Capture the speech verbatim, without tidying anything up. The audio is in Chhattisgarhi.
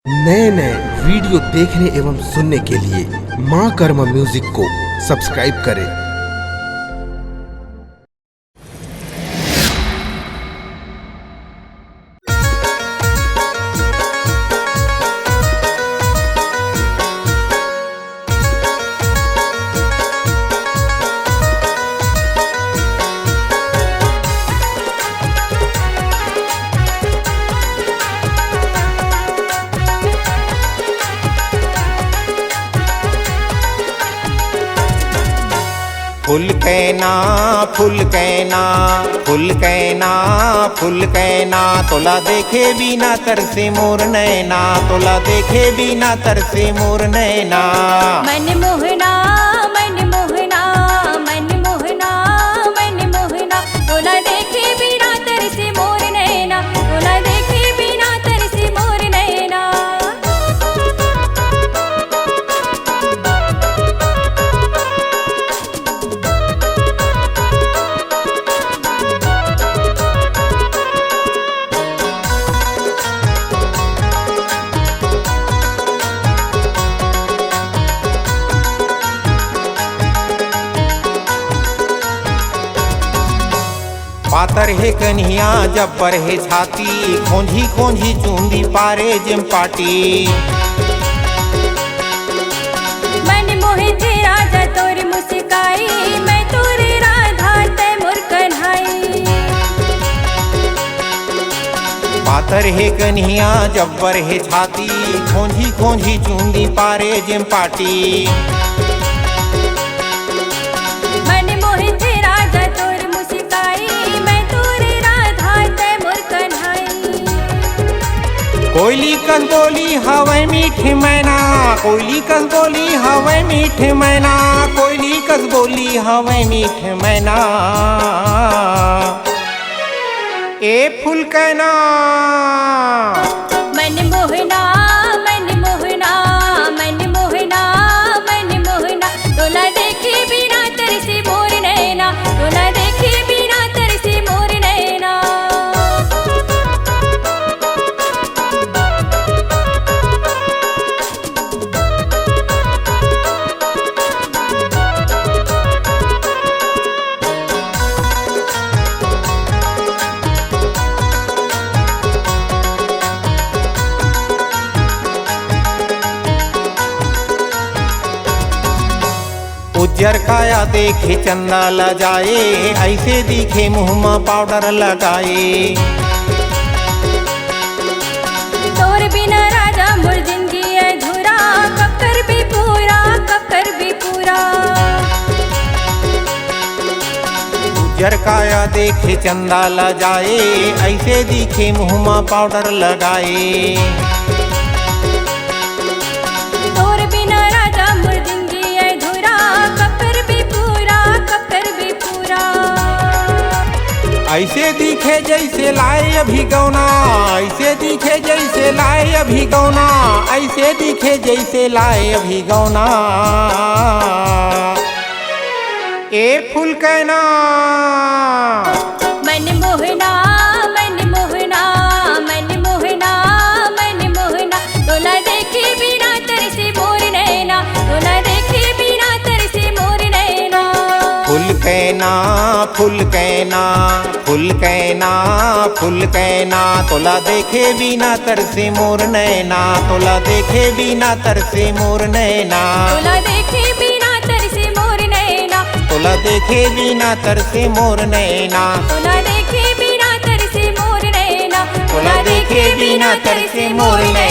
नए नए वीडियो देखने एवं सुनने के लिए माँ कर्मा म्यूजिक को सब्सक्राइब करें। फुल कैना, फुल कैना, फुल कैना, फुल कैना, तोला देखे बिना तरसे मोर नैना, तोला देखे बिना तरसे मोर नैना। मन मोहना, मन मोहना, मन मोहना, मन मोहना, तोला देखे बिना तरसे मोर नैना, तोला देखे बिना तरसे मोर नैना। पातर हे कन्हिया, जब्बर हे छाती, खोंझी खोंझी चूंदी पारे जेम पाटी। मन मोहे जे राजा तोर मुस्काई, मैं तोर राधा तै मोर कन्हाई। पातर हे कन्हिया, जब्बर हे छाती, खोंझी खोंझी चूंदी पारे जेम पाटी। मन मोहे जे राजा तोर मुस्काई, मैं तोर राधा तै मोर कन्हाई। कोयली कस बोली हवय मीठ मैना, कोयली कस बोली हवय मीठ मैना, कोयली कस बोली हवय मीठ मैना। ए फुल कैना। मन मोहना, मन मोहना, मन मोहना, मन मोहना, तोला देखे बिना तरसे मोर नैना, तोला देखे बिना तरसे मोर नैना। उज्जर काया देखे चंदा ल जाए, ऐसे दिखे मुंह म पाउडर लगाए। तोर बिना राजा मोर जिंदगी अधूरा, कब करबे पूरा, कब करबे पूरा। उज्जर काया देखे चंदा ल जाए, ऐसे दिखे मुंह म पाउडर लगाए। तोर बिना राजा मोर जिंदगी अधूरा, कब करबे पूरा, कब करबे पूरा। ऐसे दिखे जैसे लाए अभी गौना, ऐसे दिखे जैसे लाए अभी गौना, ऐसे दिखे जैसे लाए अभी गौना। ए फुल कैना। मन मोहना, मन मोहना, मन मोहना, मन मोहना, तोला देखे बिना तरसे मोर नैना, तोला देखे बिना तरसे मोर नैना। फुल कैना, फुल कैना, फुल कैना, फुल कैना, तोला देखे बिना तरसे मोर नैना, तोला देखे बिना तरसे मोर नैना। तोला देखे बिना तरसे मोर नैना। तोला देखे बिना तरसे मोर नैना। तोला देखे बिना तरसे मोर नैना। तोला देखे बिना तरसे मोर नैना।